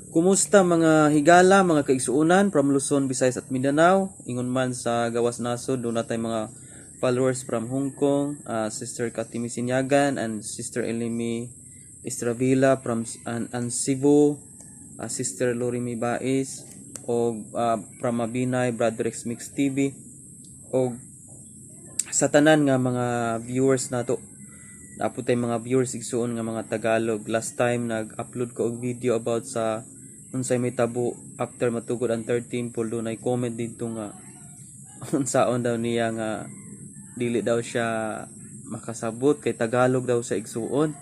Kumusta, mga higala, mga kaigsuonan from Luzon, Visayas at Mindanao? Ingon man sa gawas nasod, duna tay mga followers from Hong Kong, Sister Katimi Sinyagan and Sister Elimi Estravila from and Cebu, Sister Lorimi Bais o from Mabinay, Brother X Mix TV o sa tanan nga mga viewers nato. Naa pod tay mga viewers, igsuon, nga mga Tagalog. Last time nag-upload ko og video about sa unsay may tabo after matugod ang third temple, dunay comment didto nga unsaon daw niya nga dili daw siya makasabot kay Tagalog daw sa igsuon.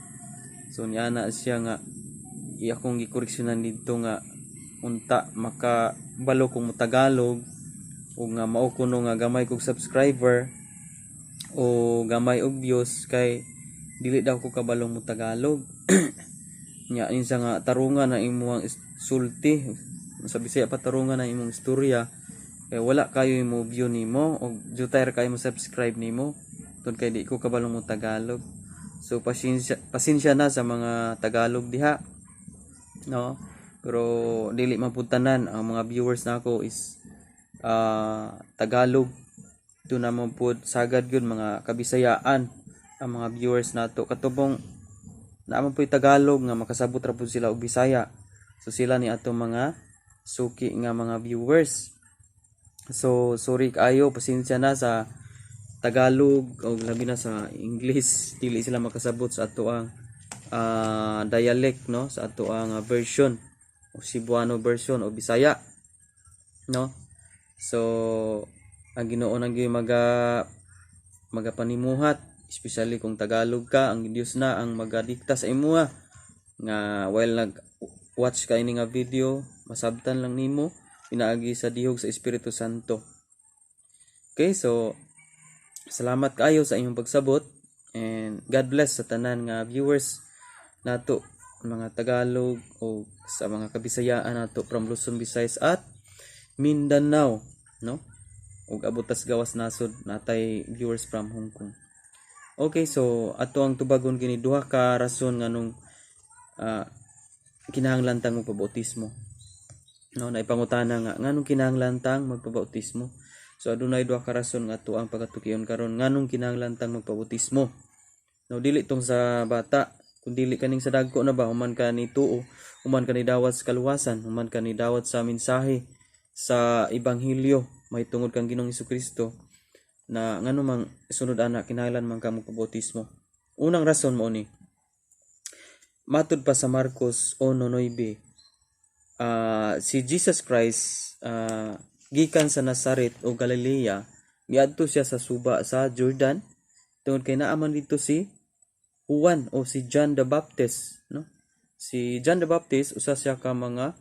So niya na siya nga iya akong gikoreksyonan didto nga unta makabalo kung Tagalog o nga mao kuno nga gamay kog subscriber o gamay og views kay dili daw ko kabalong mo Tagalog. Nya insa nga tarungan na imong sulti sa Bisaya pa, tarungan na imong istorya kay wala kayo mo view nimo og jutay ra kayo mo subscribe nimo tungod kay di ko kabalong mo Tagalog. So pasensya, pasensya na sa mga Tagalog diha, no? Pero dili man pud tanan ang mga viewers nako is Tagalog. Duna man pud sagad gyud mga Kabisayaan ang mga viewers nato. Katubong naa man puy Tagalog nga makasabot ra pud sila og Bisaya, so sila ni atong mga suki nga mga viewers. So sorry kaayo, pasensya na sa Tagalog o labi na sa English, dili sila makasabot sa ato ang dialect, no, sa ato ang version o Cebuano version o Bisaya, no? So ang Ginoo nang gyud magapanimuhat, especially kung Tagalog ka, ang Dios na ang magadikta sa imuha nga while nag watch ka ini nga video, masabtan lang nimo pinaagi sa dihog sa Espiritu Santo. Okay, so salamat kaayo sa inyong pagsabot and God bless sa tanan nga viewers nato, mga Tagalog o sa mga Kabisayaan nato from Luzon, Visayas at Mindanao, no? Ug abot tas gawas nasod, natay viewers from Hong Kong. Okay, so ato ang tubagon kini duha ka rason nganong kinahanglan tang magpabautismo. No, naipangutana nga nganong kinahanglan tang magpabautismo. So adunay duha ka rason nga ato ang pagatukion karon nganong kinahanglan tang magpabautismo. No, dili tong sa bata, kun dili kaning sa dagko na ba, human ka ni tuo, human ka ni dawat sa kaluwasan, human ka ni dawat sa mensahe sa ebanghelyo may tungod kang Ginoong Kristo na ngano mang sunod ana kinahanglan man ka magpabautismo. Unang rason mo ni matud pa sa Marcos 1:9, si Jesus Christ, gikan sa Nazaret o Galilea, miadto siya sa suba sa Jordan tungod kay naa man didto si Juan o si John the Baptist, no? Si John the Baptist, usa siya ka mga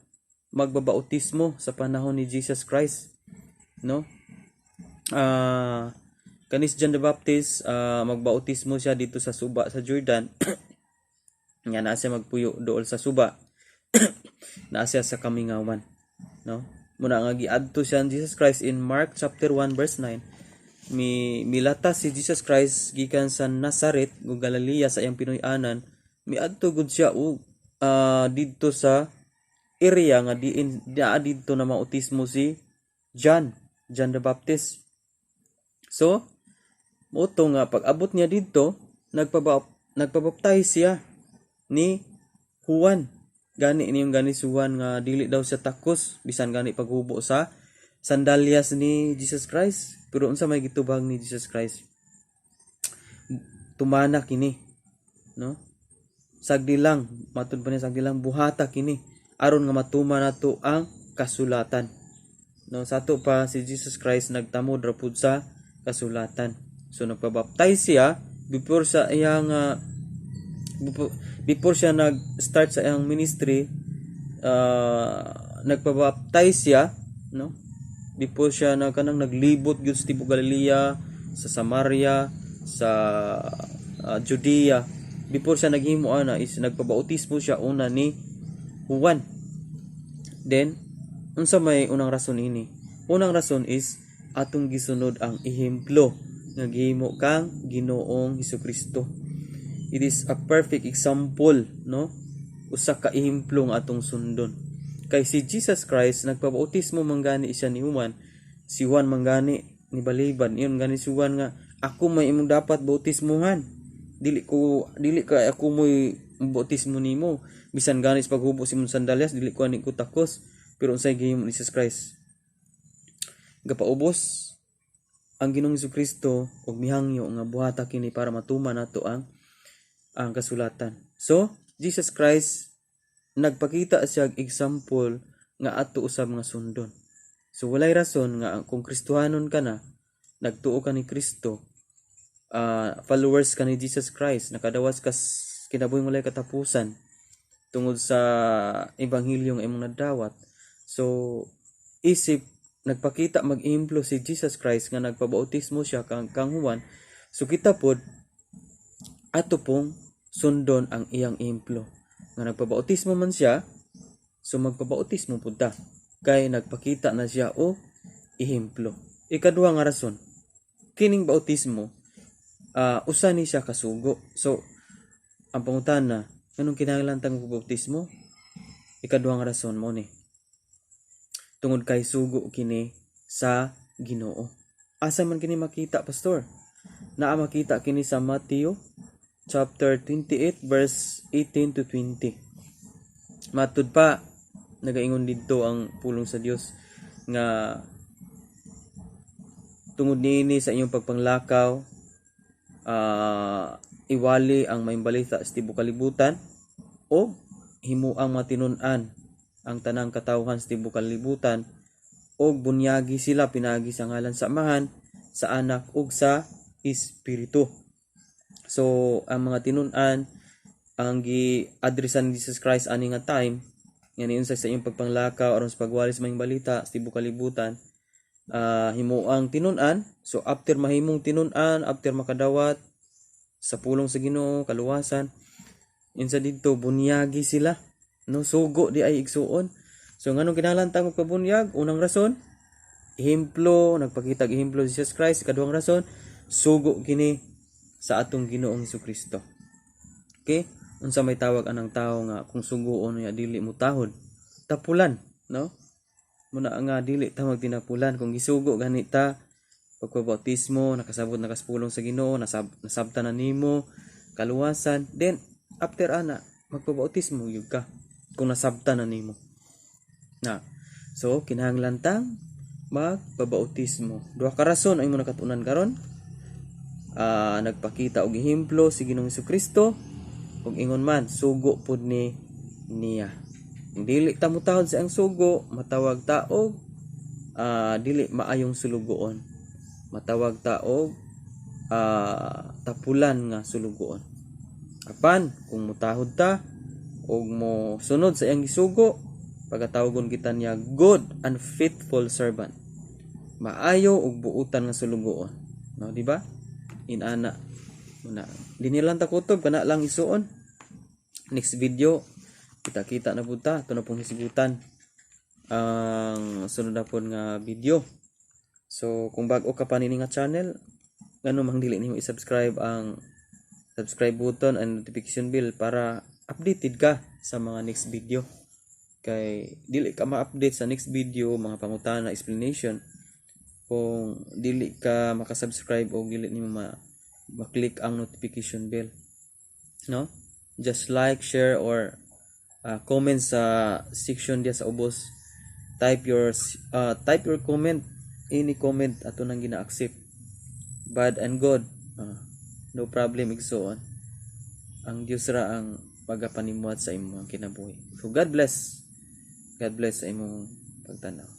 magbabautismo sa panahon ni Jesus Christ, no? Kanis John the Baptist, magbautismo siya didto sa suba sa Jordan nga naa siya magpuyo dool sa suba, naa siya sa kamingawan, no? Muna nga giadto siya ni Jesus Christ in Mark chapter 1 verse 9, mi milatas si Jesus Christ gikan sa Nazaret ug Galilea sa iyang Pinoy-anan, miadto gud siya og didto sa area nga diin naa didto na mautismo si John the Baptist. So mao to nga pag abot niya didto, nagpabaptize siya ni Juan. Gani niyong gani si Juan nga dili daw siya takos bisan gani paghubo sa sandalyas ni Jesus Christ. Pero unsa may gitubag ni Jesus Christ? "Tumana kini," no? "Sagdi lang," matud pa niya, "sagdi lang, buhata kini aron nga matuman nato ang kasulatan," no? Sa ato pa si Jesus Christ nagtamod ra pud sa kasulatan. So nagpabaptize siya before siya nag-start sa iyang ministry, nagpabaptize siya, no? Before siya na kanang naglibot gyud sa tibuok Galilea, sa Samaria, sa Judea. Before siya naghimo ana is nagpabautismo siya una ni Juan. Then unsa may unang rason ini? Unang rason is atong gisunod ang ehemplo nga gihimo kang Ginoong Hesukristo. It is a perfect example, no? Usa ka ehemplo nga atong sundon. Kay si Jesus Christ nagpabautismo man gani siya ni Juan. Si Juan man gani ni balibad. Ingon gani si Juan nga, "Ako may imong dapat bautismuhan. Dili ka ako mo'y bautismo nimo. Bisan gani sa paghubo sa imong sandalyas, dili ko ani ko takos." Pero unsay gihimo ni Jesus Christ? Gapaubos ang Ginoong Kristo og mihangyo nga buhata kini para matuman nato ang kasulatan. So, Jesus Christ nagpakita siya og example nga ato usab nga sundon. So walay rason nga kung Kristohanon ka na, nagtuo ka ni Kristo, followers ka ni Jesus Christ, nakadawas ka kinabuhing walay katapusan tungod sa ebanghelyo nga imong nadawat. So isip nagpakita mag-ehemplo si Jesus Christ nga nagpabautismo siya kang Juan, so kita pod ato pong sundon ang iyang ehemplo nga nagpabautismo man siya, so magpabautismo pud ta kay nagpakita na siya og ehemplo. Ikaduha nga rason, kining bautismo usa ni siya kasugo. So ang pangutana, nganong kinahanglan tang magbautismo? Ikaduha nga rason mo ni tungod kay sugo kini sa Ginoo. Asa man kini makita, pastor? Naa makita kini sa Matthew chapter 28 verse 18 to 20. Matud pa nagaingon didto ang pulong sa Dios nga tungod niini sa inyong pagpanglakaw, iwali ang maayong balita sa tibuok kalibutan o himuang matinun-an ang tanang katawhan sa tibuok kalibutan og bunyagi sila pinaagi sa ngalan sa Amahan, sa Anak ug sa Espiritu. So ang mga tinun-an ang gi-addressan ni Jesus Christ ani nga time nga niunsa sa inyong pagpanglakaw aron sa pagwali sa maayong balita sa tibuok kalibutan, himuang tinun-an. So after mahimong tinun-an, after makadawat sa pulong sa Ginoo, kaluwasan, insa didto, bunyagi sila, no? Sugo di ay, igsuon. So nganong kinahanglan ta magpabunyag? Unang rason, ehemplo, nagpakita og ehemplo si Jesus Christ. Ikaduhang rason, sugo kini sa atong Ginoong Kristo. Okay, unsa may tawag anang tao nga kung suguon niya dili mo tahod? Tapulan, no? Muna nga dili ta magtinapulan kung gisugo gani ta pagpabautismo, nakasabot na kas pulong sa Ginoo, nasabta na nimo kaluwasan, then after ana magpabautismo gyud ka kung nasabta na nimo na. So kinahanglan tang magpabautismo. Duha ka rason ang imo nakatunan karon: nagpakita og ehemplo si Ginoong Kristo ug ingon man sugo pud ni niya. Dili ta motahod sa ang sugo, matawag ta og dili maayong sulugoon, matawag ta og tapulan nga sulugoon. Apan kung motahod ta ug mo sunod sa iyang gisugo, pagatawagon kita niya good and faithful servant, maayo ug buutan nga sulugoon, no? Di ba inana muna? Dinhi lang ta kutob, kana lang, isuon. Next video kita-kita na pud ta. Ato na pong hisgutan ang sunod na pud nga video. So kung bag-o ka pa nini nga channel, ngano mang dili nimo i-subscribe ang subscribe button and notification bell para updated ka sa mga next video? Kay dili ka ma-update sa next video, mga pangutana, explanation, kung dili ka makasubscribe o dili nimo ma-click ang notification bell, no? Just like, share or comment sa section diya sa ubos. Type your comment, any comment, ato nang gina-accept, bad and good, no problem, igsuon. Ang Dios ra ang magapanimuhat sa imong kinabuhi. So God bless, God bless sa imong pagtanaw.